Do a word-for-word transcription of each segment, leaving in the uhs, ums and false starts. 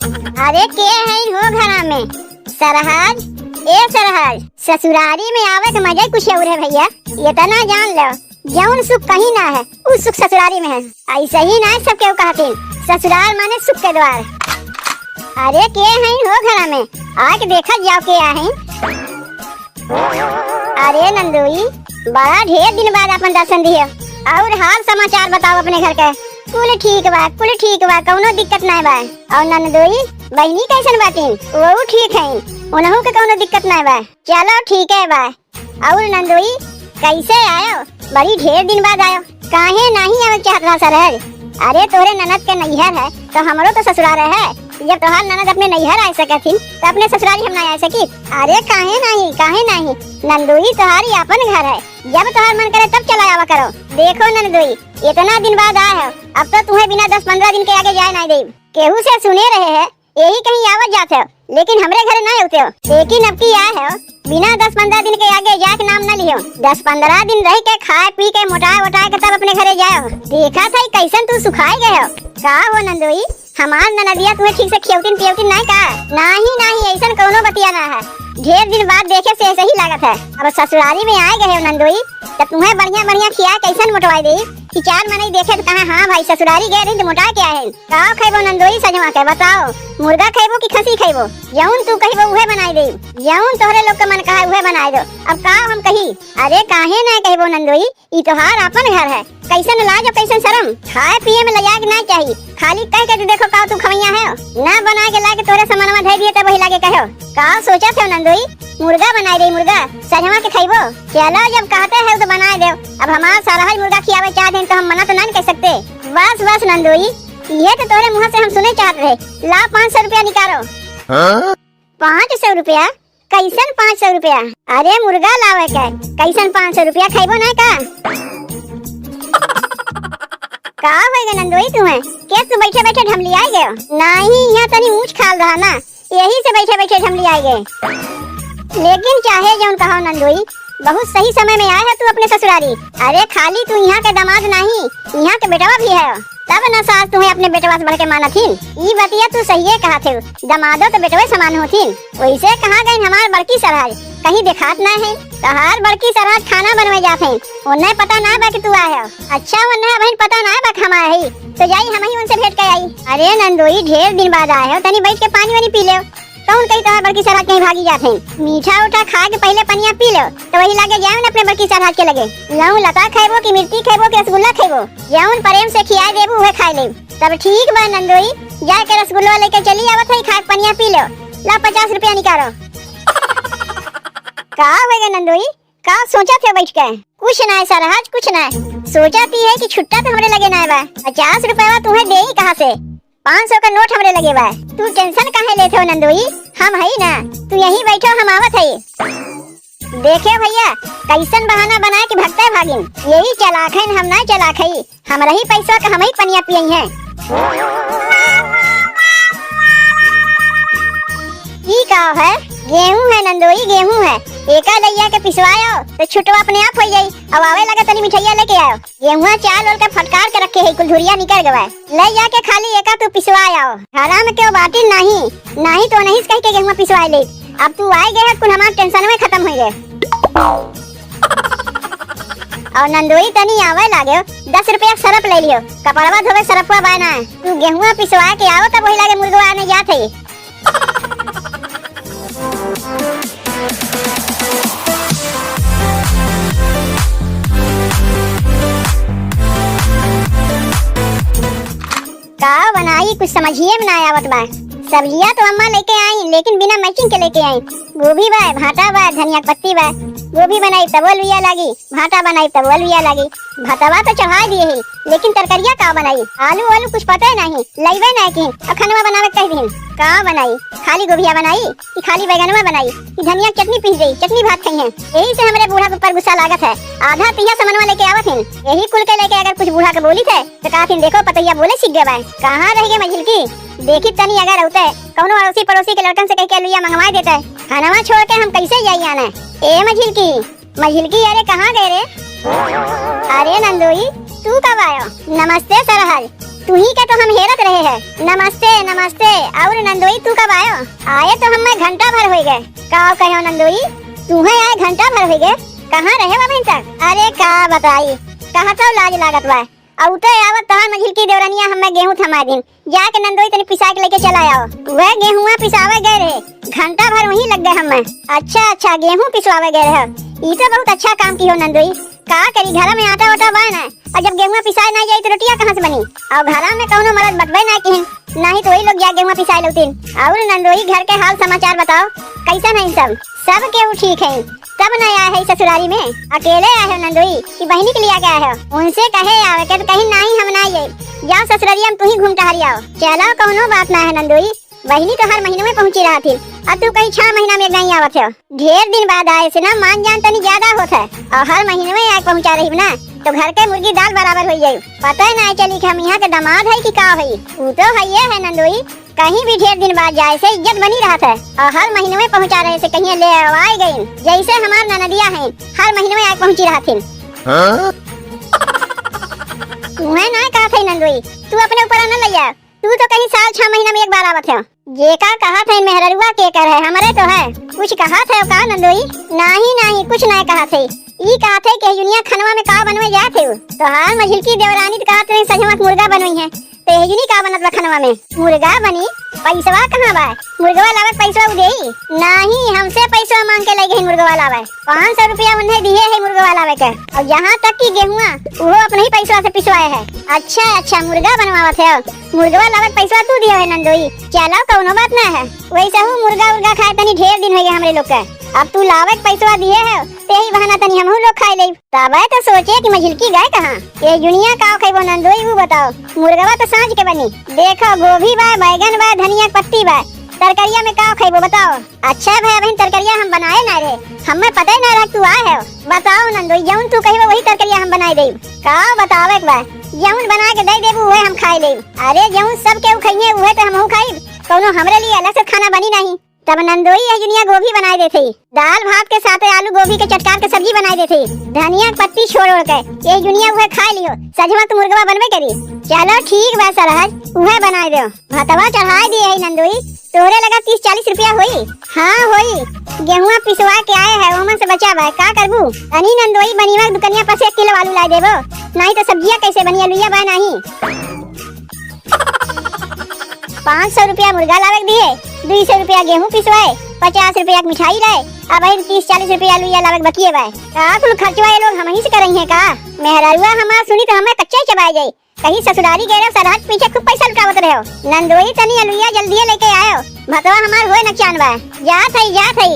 अरे के हइन हो घरा में? सरहज, ए सरहज, ससुरारी में आवे के मजा ही कुछ और है भइया। इतना जान लो, जउन सुख कहीं ना है, उ सुख ससुरारी में है। अइसे ही ना सब केहू कहतिन, ससुरार माने सुख के द्वार। अरे के हइन हो घरा में? आके देखत जाओ के हइन। अरे नंदोई, बड़ा ढेर दिन बाद आपन दर्शन दिहे। और हाल समाचार बताओ अपने घर के। कुल ठीक बा, कुल ठीक बा, कउनो दिक्कत नाय बा। और नंदोई, बहिनी कइसन बाटिन? वहू ठीक हइन, उनहू के कउनो दिक्कत नाय बा। चलो ठीक है बा। और नंदोई, कइसे आयो? बड़ी ढेर दिन बाद आयो। काहे नाहीं आवे चाहत रहा सरहज? अरे तोहरे ननद के नैहर है, तो हमरो तो ससुरार है। जब तोहार ननद अपने नैहर आ सकत हिन, तो अपने ससुरारी हम ना आ सकी? अरे काहे नाहीं, काहे नाहीं? नंदोई तोहारी आपन घर है, जब तोहार मन करे तब चला आवा करो। देखो नंदोई, इतना दिन बाद आए हो, अब तो तुम्हें बिना दस पन्द्रह दिन के आगे जाए नाहीं देब। केहू से सुने रहे है, यही कहीं आवत जात हो, लेकिन हमरे घरे ना अउते हो। लेकिन अब की आए हो, बिना दस पन्द्रह दिन के आगे जाए के नाम ना लियो। दस पन्द्रह दिन रह के खाए पी के मोटाए वोटाए के तब अपने घरे जाए हो। देखा था कइसन तू सुखाए गए हो। का हो नंदोई, हमार ननदिया तुम्हें ठीक से खियौतिन पियौतिन नाहीं का? नाहीं, नाहीं, अइसन कउनो बतिया ना है। ढेर दिन बाद देखे से ऐसे ही लागत है। अब ससुरारी में आए गए हो नंदोई, तो तुम्हें बढ़िया बढ़िया खिया कइसन मोटवाए दे कि चार मनई देखे तो कहा, "हाँ भाई, ससुरारी गए रही तो मोटा के आए हैं।" का खइबो नंदोई सजवा के, बताओ, मुर्गा खइबो कि खसी खइबो? जउन तू कहिबो उहे बनाए देब, जउन तोहरे लोग के मन कहा उहे बनाए दो। अब का हम कही? अरे काहे ना कहिबो नंदोई, ई तोहार आपन घर है, कइसन लाज और कइसन शरम। खाए पिए में लजाए के ना चाही, खाली कह के तो देखो का तू खवैया है, ना बनाए के लाके तोहरे समनवा धइ दिए तब वही लागे कहो। का सोचत हो नंदोई, मुर्गा बनाए दे मुर्गा, सजवा के खइबो? चलो जब कहते हो तो बनाए देव। अब हमार सरहज मुर्गा खियावे चाहत हैं तो हम मना तो ना न कह सकते। बस बस नंदोई, इहे तो तोहरे मुँह से हम सुने चाहत रहे। ला पाँच सौ रुपया निकालो। हाँ? पाँच सौ रुपया? कइसन पाँच सौ रुपया? अरे मुर्गा लावे के, कइसन पाँच सौ रुपया खइबो ना का? का होइगे नंदोई तुम्हें? के तू बैठे बैठे ढमलियाए गयो? नाहीं, यहाँ तनी ऊँच खाल रहा ना, यही से बैठे बैठे ढमलियाए गए। लेकिन चाहे जउन कहो नंदोई, बहुत सही समय में आए है तू अपने ससुरारी। अरे खाली तू यहाँ के दामाद नाहीं, यहाँ के बेटवा भी है। तब न सास तुम्हें अपने बेटवा से बढ़ के मानत हिन। ई बतिया तू सहिए कहत हो, दमादो तो बेटवे समान होथिन। वइसे कहाँ गइन हमार बड़की सरहज, कहीं देखात ना है। तहार बड़की सरहज खाना बनवे जात है, उन्हें पता ना बा कि तू आए हो। अच्छा उन्हें अबहिन पता ना बा कि हम आए ही, तो जाई हम ही उनसे भेंट कर आई। अरे नंदोई, ढेर दिन बाद आए हो, तनी बैठ के पानी वानी पी ले। कउन कही तहार बड़की सरहज कहीं भागी जात है? मीठा उठा खा के पहिले पनिया पी लो, तो वही लागे जाए ना अपने बड़की सरहज के लगे। लऊ लता खइबो कि मिर्ची खइबो कि रसगुल्ला खइबो, जउन प्रेम से खियाए देबू उहे खाए लेब। तब ठीक बा नंदोई, जाके रसगुल्ला लेके चली आवत है, खाए पनिया पी लो। ला पचास रुपया निकालो। का होइगे नंदोई, का सोचत है बैठ के? कुछ ना है सरहज, कुछ ना है। सोचत ही है कि छुट्टा तो हमरे लगे ना बा, पचास रुपया तुम्हें देई कहाँ से? पाँच सौ का नोट हमरे लगे बा। तू tension काहे लेत हो नंदोई? हम हई ना, तू यहीं बैठो, हम आवत हई। देखे भइया, कइसन बहाना बनाए कि भगते भागिन। यही चालाक हइन, हम ना चालाक हई। हमरा ही पैसा का हम ही पनिया पियई हैं। ई का है? गेहूं है नंदोई, गेहूं है। एका लइया के पिसवायो तो छुटवा अपने आप होइ जाई। अब आवे लगा तनी मिठाइया लेके आयो। गेहुआ चाल ओल के फटकार के रखे है, कुल धुरिया निकर गवा है। ले जाके खाली एका तू पिसवा आओ। घरा में केहू बाटिन नाही, नाही तो नहीं कह के गेहुआ पिसवा ले। अब तू आए गए है, कुल हमार tension में खत्म हो गए। और नंदोई तनी आवे लागे, दस रुपया सरफ ले लियो, कपड़वा धोवे सरफवा बाय ना। तू गेहुआ पिसवा के आओ तब वही लागे मुर्गवा आने जात है। का बनाई, कुछ समझिए में ना आवत बा। सब्जिया तो अम्मा लेके आई, लेकिन बिना matching के लेके आई। गोभी बा, भाटा बा, धनिया के पत्ती बा। गोभी बनाई तब वो लुइया लागी, भाटा बनाई तब वो लुइया लागी। भतवा तो चढ़ा दिए ही, लेकिन तरकरिया का बनाई? आलू वालू कुछ पता ही नहीं, लइबे नहीं की। अखनवा बनावे कह दिन का बनाई? खाली गोभिया बनाई कि खाली बैगनवा बनाई कि धनिया के चटनी पीस देई, चटनी भात खाई हैं। यही से हमरे बूढ़ा के ऊपर गुस्सा लागत है। आधा पिया समनवा लेके आवत हैं, यही कुल के लेके अगर कुछ बूढ़ा के बोली थे तो कहथिन, "देखो पतैया बोले सीख गए बा।" कहाँ रह गए मझिलकी? देखी तनी अगर होते कौनो अड़ोसी पड़ोसी के लड़कन से कह के लुइया मंगवा देते। खानवा छोड़ के हम कैसे जाई आने? ए मझिलकी, मझिलकी, अरे कहाँ गए रे? अरे नंदोई, तू कब आयो? नमस्ते सरहज। तुही के तो हम हेरत रहे हैं। नमस्ते, नमस्ते। और नंदोई, तू कब आयो? आए तो हमें घंटा भर होई गए। का कहो नंदोई, तुहे आए घंटा भर होई गए? कहाँ रहे हो अबहिन तक? अरे का बताई, कहा तो लाज लागत बा। अउते आवत तहार मझिलकी देवरनिया हमें गेहूं थमा दिन। जाके नंदोई तनी पिसा के लेके चला आओ। वह गेहुआ पिसावे गए रहे, घंटा भर वहीं लग गए हमें। अच्छा, अच्छा, गेहूं पिसवावे गए रहे। ई तो बहुत अच्छा काम की हो नंदोई। का करी, घर में आटा वाटा बा ना, और जब गेहुआ पिसाए ना जाई तो रोटिया कहाँ से बनी? और घर में कौनो मरद बटबे ना किहिन, नहीं तो वही लोग जा गेहुआ पिसाए लौटिन। और नंदोई, घर के हाल समाचार बताओ, कैसन है सब? सब केहू ठीक है। कब ना आए है ससुरारी में? अकेले आए हो नंदोई कि बहिनी के लिया के आए हो? उनसे कहे आवे के तो कहीं नहीं, हम ना आए। जाओ ससुरारिया में तू ही घूम टहरी आओ। चलो, कौनो बात ना है नंदोई, बहिनी तो हर महीने में पहुँची रहत ही, और तू कहीं छह महीना में एक दाई आवत हो। ढेर दिन बाद आए से ना मान जान तनी ज्यादा होत है, और हर महीने में आके पहुँचा रही ना, तो घर के मुर्गी दाल बराबर हो जाई। पता ही ना चली कि हम यहाँ के दामाद है कि का है। ऊ तो है ये है नंदोई, कहीं भी ढेर दिन बाद जाए से इज्जत बनी रहत है, और हर महीने में पहुँचा रहे से कहीं ले आए गई, जैसे हमार ननदिया है, हर महीने में आके पहुँची रहत है। हाँ? तुम्हें ना कहा था नंदोई, तू अपने ऊपर न लिया, तू तो कहीं साल छह महीना में एक बार आवत है। जेका कहा था मेहररुआ के कर है, हमरे तो है। कुछ कहा था का नंदोई? नहीं, नहीं, कुछ ना कहा थे। ई कहा थे कि दुनिया खनवा में का बनवे जात है? तो हाल मझिलकी देवरानी तो कहा थे सजवा के मुर्गा बनवे है। तो यही नहीं का बनत बा खनवा में? मुर्गा बनी, पैसवा कहाँ बा? मुर्गवा लावे के पैसवा उ देई? नहीं, हमसे पैसवा मांग के ले गई मुर्गवा लावे। पाँच सौ रुपया उन्हें दिए है मुर्गवा लावे के। और जहाँ तक कि गेहुआ, वो अपने ही पैसवा से पिसवाए है। अच्छा, अच्छा, मुर्गा बनवावत है, मुर्गवा लावे के पैसवा तू दिए है नंदोई। चलो, कौनो बात ना है। वैसे हूँ मुर्गा उर्गा खाए तनी ढेर दिन हो गए हमरे लोग के। अब तू लावे के पैसवा दिए है, ते ही बहाना तनी हमहू लोग खाए लेब। तबे तो सोचे कि मझिलकी गए कहाँ? ये दुनिया का खइबो नंदोई, ऊ बताओ। मुर्गवा तो सांझ के बनी। देखो, गोभी बा, बैगन बा, धनिया के पत्ती बा, तरकरिया में का खइबो बताओ? अच्छा भाई, अबहिन तरकरिया हम बनाए ना रहे, हमें पता ही ना रहा तू आए हो। बताओ नंदोई, जौन तू कहिबो वही तरकरिया हम बनाए देब। का बतावे के बा, जौन बना के दे देबू उहे हम खाए लेब। अरे जौन सब केहू खइहे उहे तो हमहू खाइब, कौनो हमरे लिए अलग से खाना बनी नहीं। तब नंदोई यह दुनिया गोभी बनाए देथे, दाल भात के साथे आलू गोभी के चटकार के सब्जी बनाए देथे, धनिया के पत्ती छोड़ ओड़ के यह दुनिया उहे खाए लियो। सजवा तो मुर्गवा बनबे करी। चलो ठीक बा सरहज, उहे बनाए दो। भतवा चढ़ाए दिए है नंदोई, तोहरे लगा तीस चालीस रुपया होई? हाँ होई, गेहुआ पिसवा के आए है, ओमन से बचा बा, का करबू? तनी नंदोई बनीवा के दुकनिया पर से एक किलो आलू ला देबो, नहीं तो सब्जिया कैसे बनी, अलुइया बा नहीं। पाँच सौ रुपया मुर्गा लावे के दिए, दुई सौ रुपया गेहूं पिसवाए, पचास रुपया के मिठाई लाए, अब इन तीस चालीस रुपया अलुइया लावे के बकिए बाय। का कुल खर्चवा ये लोग हमही से करई हैं का? मेहरारुआ हमार सुनी तो हमें कच्चा ही चबाए जाई। कहीं ससुरारी गए रहो, सरहज पीछे खूब पैसा लुटावत रहो। नंदोई तनी अलुइया जल्दिए लेके आयो, भतवा हमार होए न चान बा। जात हई, जात हई।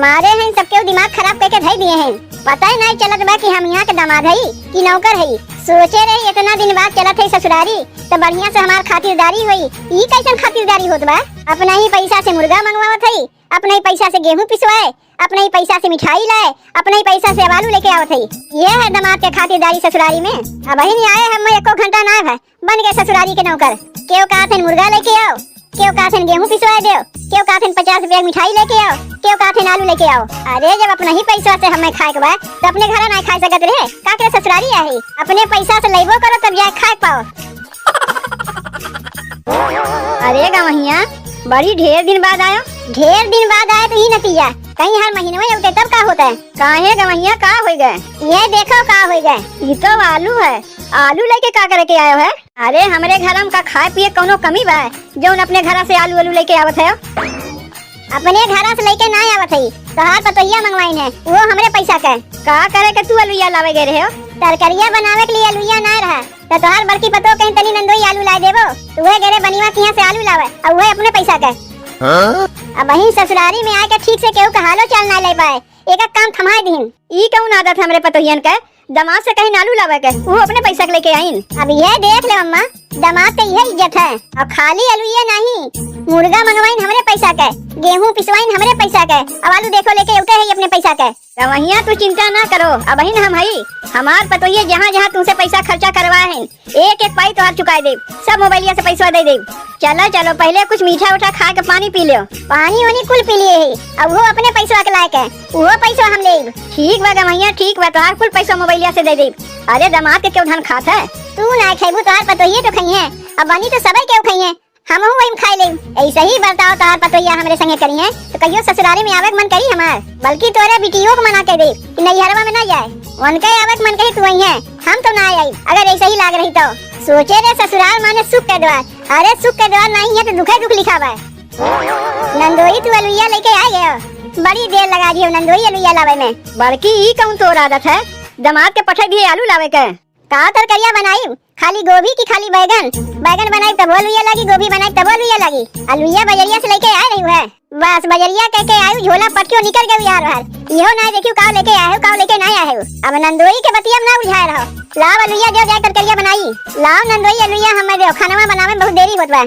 मारे हैं सबके दिमाग खराब करके धई दिए हैं। पता ही नहीं चलत बा कि हम यहाँ के दामाद हई कि नौकर हई। सोचे रही इतना दिन बाद चलत है ससुरारी तो बढ़िया से हमार खातिरदारी होई। ई कैसन खातिरदारी होत बा? अपना ही पैसा से मुर्गा मंगवावत हई, अपना ही पैसा से गेहूं पिसवाए, अपना ही पैसा से मिठाई लाए, अपना ही पैसा से आलू लेके आवत हई। ये है दामाद के खातिरदारी ससुरारी में। अबहिन आए हम एको घंटा ना भा, बन गए ससुरारी के नौकर। केव कहत हन मुर्गा लेके आओ, केव कहत हन गेहूं पिसवाए देव, केव कहत हन पचास रुपया के मिठाई लेके आओ, केव कहत हन आलू लेके आओ। अरे जब अपना ही पैसा से हमें खाए के बा तो अपने घर ना खाए सकत रहे, का करे ससुरारी आहे? अपने पैसा से लेबो करो तब जाए खाए पाओ। अरे गवहिया, बड़ी ढेर दिन बाद आयो। ढेर दिन बाद आए तो ई नतीजा, कहीं हर महीने में उठे तब का होता है? काहे गवहिया, का हो गए? ये देखो का हो गए। ये तो आलू है, आलू लेके का करे के आयो है? अरे, हमरे घर में का खाए पिए कौनो कमी बा, जौन अपने घर से आलू आलू लेके आवत है? अपने घर से लेके ना आवत है, तोहार पतोहिया मंगवाइन है, वो हमरे पैसा के। का करे के तू अलुइया लावे गए रहे हो? तरकरिया बनावे के लिए अलुइया ना रहा, तो तोहार बड़की पतोह कहीं तनी नंदोई आलू ला देबो, तो वह गेरे बनीवा किहाँ से आलू लावे, और वह अपने पैसा के। हाँ? अब वहीं ससुरारी में आके ठीक से केहू का हालो चाल ना ले पाए, एक एक काम थमाए दीन। ई कौन आदत हमरे पतोहियन के? दामाद से कहीं नालू लावे के, वो अपने पैसा के लेके आइन। अब ये देख ले अम्मा, दमाद के इहे इज्जत है। और खाली अलुइया नहीं, मुर्गा मंगवाइन हमरे पैसा के, गेहूं पिसवाइन हमरे पैसा के, अब आलू देखो लेके अउते है अपने पैसा के। गवहिया तू चिंता ना करो, अबहिन हम हई, हमार पतोहिया जहाँ जहाँ तुमसे पैसा खर्चा करवाए हैं, एक एक पाई तोहार चुकाए देब, सब मोबाइलिया से पैसा दे देब। चलो चलो, पहले कुछ मीठा उठा खा के पानी पी लो। पानी वानी कुल पी लिए ही, अब वो अपने पैसा के लायक है, वो पैसा हम लेब। ठीक बा गवहिया, ठीक बा, तोहार कुल पैसा मोबाइलिया से दे देब। अरे दमाद के क्यों धन खात है? तू ना खेबू, तोहार पतोहिए तो खइहे, अब बनी तो सबई केहू खइहे, हमहू वही में खाए लेब। ऐसे ही बर्ताव तोहार पतोहिया हमरे संगे करिहे तो कहियो ससुरारी में आवे के मन करी हमार, बल्कि तोरे बिटियो के मना के देब कि नैहरवा में ना जाए। उनके आवे के मन करी तो वही है, हम तो ना आई अगर ऐसे ही लाग रही तो। सोचे रे ससुराल माने सुख के द्वार, अरे सुख के द्वार नहीं है तो दुखे दुख लिखा बा। नंदोई तू अलुइया लेके आ गयो, बड़ी देर लगा दियो नंदोई अलुइया लावे में। बड़की ई कौन तोर आदत है, दमाद के पठे दिए आलू लावे के? का तरकरिया बनाई, खाली गोभी की खाली बैगन? बैगन बनाई तब अलुइया लागी, गोभी बनाई तब अलुइया लागी। अलुइया बजरिया से लेके आए रही है, बस बजरिया कह के आयु झोला पटकियो निकल गए यार बाहर। इहो ना देखियो का लेके आए हो, का लेके ना आए हो। अब नंदोई के बतिया में ना उलझाए रहो, लाओ अलुइया दे जाए तरकरिया बनाई। लाओ नंदोई अलुइया हमें दे, खानवा बनावे में बहुत देरी होत बा।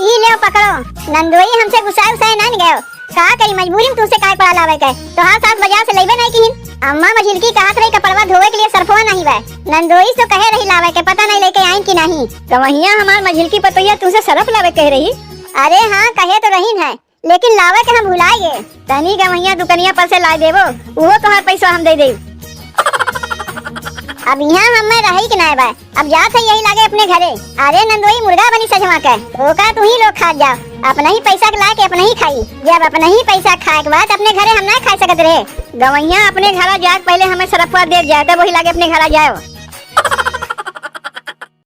ई ले पकड़ो, नंदोई हमसे गुस्साए उसाए ना गयो। का करी, मजबूरी में तुमसे काय पड़ा लावे के। तोहार सास बाजार से लेबे नहीं किहिन। अम्मा मझिलकी कहत रही कपड़वा धोवे के लिए सरफवा नहीं बा। नंदोई से कहे रही लावे के, पता नहीं लेके आइन कि नहीं। गवहिया हमार मझिलकी पतोहिया तुमसे सरफ लावे कह रही। अरे हाँ, कहे तो रहीन है, लेकिन लावे के हम भुलाए गए। तनी गवहिया दुकनिया पर से लाए देबो, उहो तोहार पैसा हम दे देब। अब यहाँ हमें रही के नाय बा, अब जात है यही लागे अपने घरे। अरे नंदोई मुर्गा बनी सजवा के, ओका तू ही लोग खात जाओ, अपना ही पैसा के लाके अपना ही खाई। जब अपना ही पैसा खाए के बाद अपने घरे हम ना खा सकत रहे। गवैया अपने घरा जाए के पहले हमें सरफवा दे जाए, तब वही लागे अपने घरा जाओ।